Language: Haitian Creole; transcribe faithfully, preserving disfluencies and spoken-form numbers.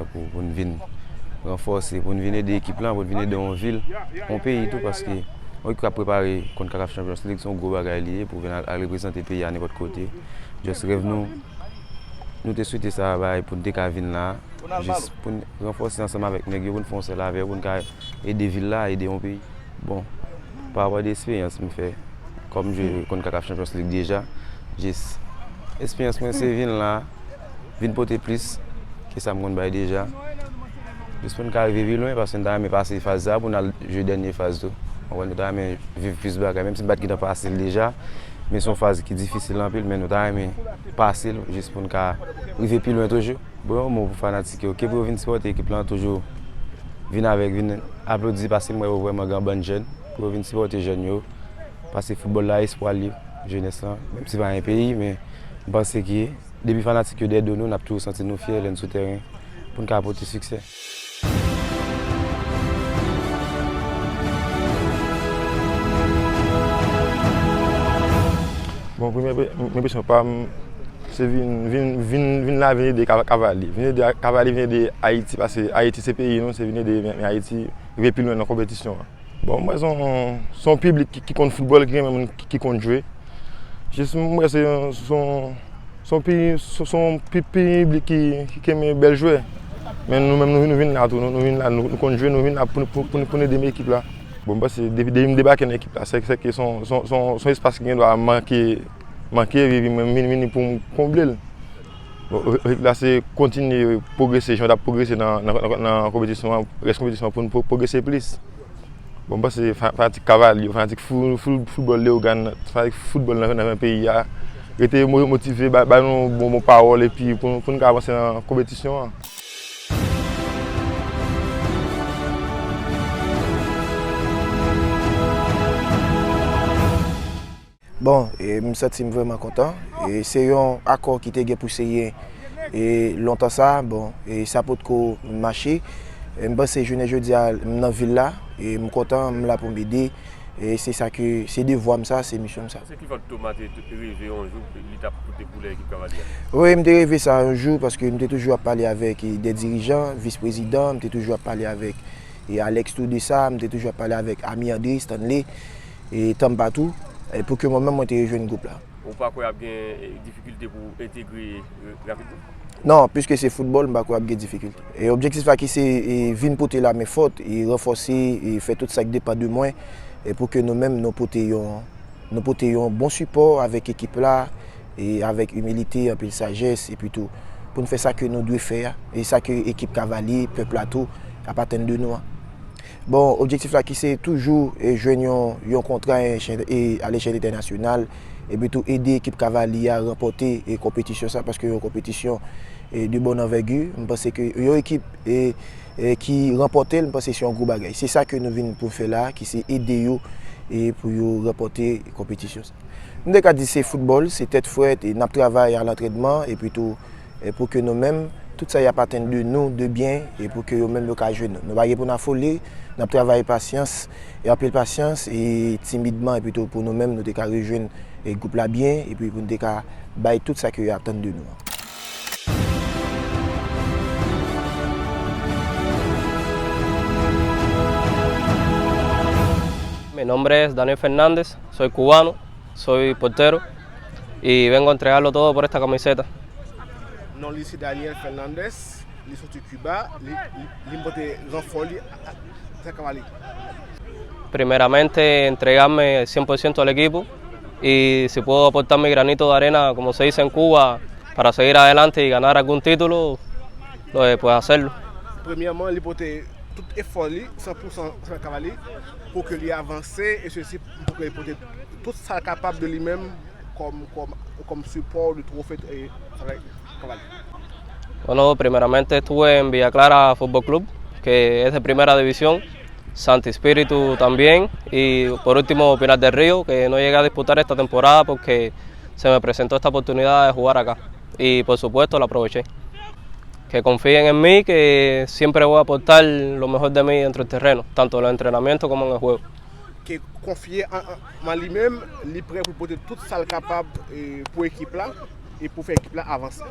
Pou, pou n vin ranfòse, pou n vin ede ekip lan, pou n vin ede yon vil, yon peyi tou, paske yon ekip k ap prepare kont CONCACAF Champions League, se yon gwo bagay li ye pou vin al, al reprezante peyi a nenpòt kote. Just rèv nou, nou te swete sa bay pou n te ka vin la, jis pou n ranfòse ansanm avèk nèg yo, pou n fè yon sèl avè yo, pou n ka ede vil la, ede yon peyi. Bon, pa rapò de eksperyans m fè, kòm m jwe kont CONCACAF Champions League deja, jis eksperyans mwen se vin la, vin pote plis ke sa m konn bay deja. Jis pou n ka rive pi lwen, paske n ta renmen pase faz sa pou n al jwe dènye faz tou. Ou konprann, nou ta renmen viv plis bagay, menm si n pa t gentan pase l deja, men se yon faz ki difisil anpil, men nou ta renmen pase l jis pou n ka rive pi lwen toujou. Bon, yon mo pou fanatik yo, ke pou yo vin sipòte ekip lan toujou, vin avèk, vin aplodi, paske m wè yo vrèman gen yon bann jèn, pou yo vin sipòte jèn yo, paske foutbòl la espwa li, jenès lan, menm si pa yon peyi, men m panse ke depi fanatik yo dèyè do nou, n ap toujou santi nou fyè lè n sou tèren, pou n ka pote siksè. Bon, premye enpresyon pa m, se vin, vin, vin, vin la, vin ede Ka-, Kavali. Vin ede Kavali, vin ede Ayiti, paske Ayiti se peyi nou, se vin ede men, men Ayiti rive pi lwen nan konpetisyon an. Bon, mwen se yon, se yon piblik ki, ki konn foutbòl, ki renmen moun ki, ki konn jwe. Jis mwen se yon, se yon, se yon pi-, se, se yon pi-, piblik ki, ki renmen bèl jwè. Men nou menm, nou, nou vin la tou, nou, nou vin la, nou, nou konn jwe, nou vin la pou, pou, pou, pou n ede men ekip la. Bon, m panse depi, depi m debake nan ekip la, se, se ke se yon, se yon, se yon, se yon espas ki gen dwa manke, manke, epi mwen vin, vini pou m konble l. Bon, o-, objektif la se kontinye pwogrese, jan w t ap pwogrese nan, nan, nan, nan konpetisyon an, rès konpetisyon an pou n pwo-, pwogrese plis. Bon, m panse fa-, fanatik Kavali yo, fanatik fou-, fou-, foutbòl Leyogàn, fanatik foutbòl nan, nan, nan peyi a, rete mo-, motive, ba, ba nou bon, bon pawòl epi pou, pou n ka avanse nan konpetisyon an. Bon, e, m santi m vrèman kontan. E, se yon akò ki te gen pou serye, e, lontan sa. Bon, e, sa potko mache. E, m panse jounen jodi a, m nan vil la. E, m kontan, m la pou m ede. E, se sa ke, se devwa m sa, se misyon m sa. Se ki fè Thomas te, te reve yon jou, li t ap pote koulè ekip Kavali a? Wi, m te reve sa yon jou, paske m te toujou ap pale avèk, e, de dirijan, vis prezidan, m te toujou ap pale avèk, e, Alex tou de sa, m te toujou ap pale avèk Ami André, Stanley, e Tamba tou, e pou ke mwen menm mwen te rejwenn gwoup la. Ou pa kwè ap gen, e, difikilte pou entegre, e, rapidman? Non, piske se foutbòl, m pa kwè ap gen difikilte. E objektif la ki se, e, vin pote lamen fòt, e ranfòse, e fè tout sa k depann de mwen, e pou ke nou menm nou pote yon, nou pote yon bon sipò avèk ekip la, e avèk imilite, anpil sajès, epi tou, pou n fè sa ke nou dwe fè a, e sa ke ekip Kavali, pèp la tou, ap atann de nou an. Bon, objektif la ki se toujou, e, jwenn yon, yon kontra e, e, alechèl entènasyonal, epi tou ede ekip Kavali a ranpòte, e, konpetisyon sa, paske yon konpetisyon, e, de bòn anvègi. M panse ke yon ekip, e, e, ki ranpòte l, m panse se yon gwo bagay. Se sa ke nou vin pou fè la, ki se ede yo, e, pou yo ranpòte konpetisyon sa. M te ka di se foutbòl, se tèt frèt, e n ap travay a lantrènman, epi tou, e pou ke nou menm, tout sa y ap atenn de nou, de byen, e pou ke yo menm yo ka jwenn nou. Nou pa gen pou n afole, n ap travay pasyans, e anpil pasyans, e timidman, epi tou pou nou menm, nou te ka rejwenn, e gwoup la byen, epi pou n te ka bay tout sa ke yo atann de nou an. Mi nombre es Daniel Fernández, soy cubano, soy portero y vengo a entregarlo todo por esta camiseta. Non li se Daniel Fernandez, li soti Kiba, li, li, li pote ranfò li a, a, a Kavali. Primeramente, entregarme cien por ciento al equipo y si puedo aportar mi granito de arena, como se dice en Cuba, para seguir adelante y ganar algún título, lo, eh, pues hacerlo. Premyèman, li pote tout efò li, san pou san, san Kavali, pou ke li avanse, e sesi pou ke li pote tout sa l kapab de li menm kòm, kòm, kòm sipò de twofe, e, travay Kavali. Bueno, primeramente estuve en Villa Clara Fútbol Club, que es de primera división, Santi Espíritu también, y por último Pinar del Río, que no llegué a disputar esta temporada porque se me presentó esta oportunidad de jugar acá. Y por supuesto la aproveché. Que confíen en mí, que siempre voy a aportar lo mejor de mí dentro del terreno, tanto en los entrenamientos como en el juego. Ke konfye an, an, an li menm, li prè pou pote tout sa l kapab, e, pou ekip la, e pou fè ekip la avanse.